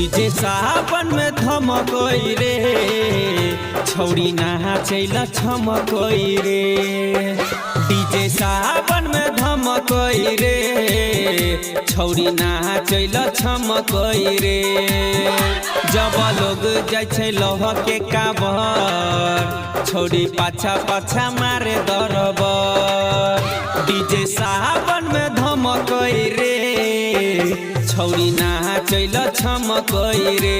DJ सावन में धमकई रे, छौरी नाचैला छमकई रे। डीजे सावन में धमकई रे, छौरी नाचैला छमकई रे। जब लोग जाइ छै लह के काबर, छौरी पाछा पाछा मारे दरबर। डीजे सावन में धमकई रे, छौरी नाचैला छमकई रे।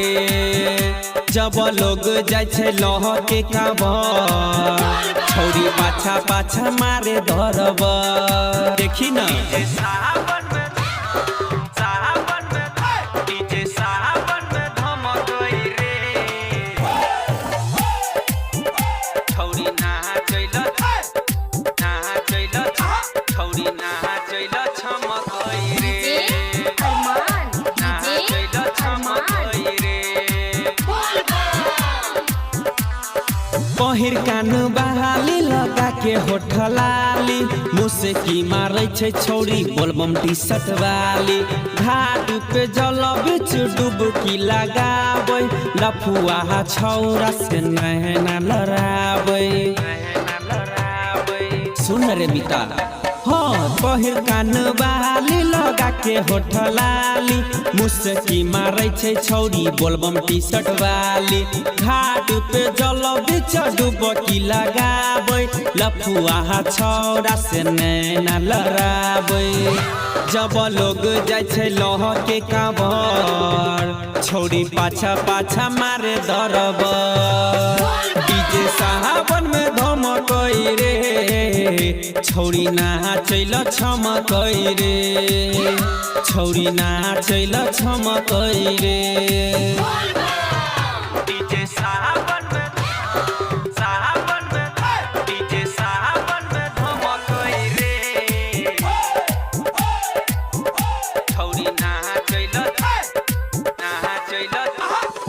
जब लोग जाइ छै लह के काबर, छौरी पाछा पाछा मारे दरबर। देखी न डीजे अरमान, डीजे अरमान। पहिर कान बहाली लगा के होठ लाली, मुसकी मारै छै छौरी बोलबम टी शर्ट वाली। घाट पे जल बिच डुबकी लगाबै, लफुआ छौरा से नैना लड़ाबै। सुन रे मिता, हाँ पहिर कान बहाली लगा के होठ लाली, मुसकी मारै छै छौरी बोलबम टी शर्ट वाली। घाट पे जल बिच डुबकी लगाबै, लफुआ छौरा से नैना लड़ाबै। जब लोग जाइ छै लह के काबर, छौरी पाछा पाछा मारे दरबर। डीजे सावन में धमकई रे, छौरी नाचैला छमकई रे। छौरी नाचैला छमकई रे। डीजे सावन में, सावन में, डीजे सावन में धमकई रे, छौरी नाचैला नाचैला,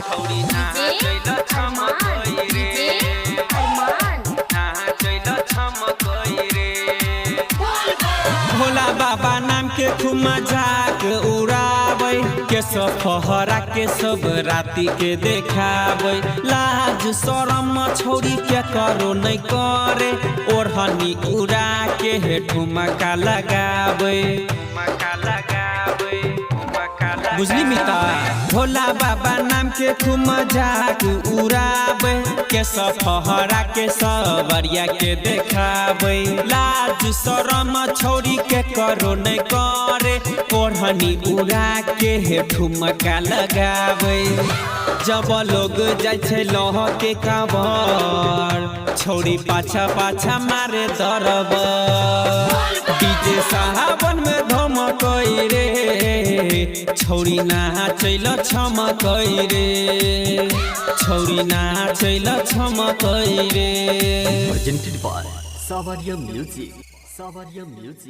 छौरी डीजे नाचैला अरमान, छमकई रे। डीजे अरमान। नाचैला छमकई रे। भोला बाबा नाम के खूब मजाक उड़ाबै, के सब फहरा के सब राति के देखाबै। लाज शरम छौरी के करो नहीं करे, ओढ़नी उड़ा के हे ठुमका लगाबै। बुझली मिता, भोला बाबा नाम के खूब मजाक उड़ाबै, के सब फहरा के सबरिया के देखाबै। लाज शरम छौरी के करो नहीं करे, ओढ़नी उड़ा के हे ठुमका लगाबै। जब लोग जाइ छै लह के काबर, छौरी पाछा पाछा मारे दरबर। डीजे सावन में धमकई रे, छौरी नाचैला छमकई रे। छौरी नाचैला छमकई रे। Presented by Savaria Music. Savaria Music.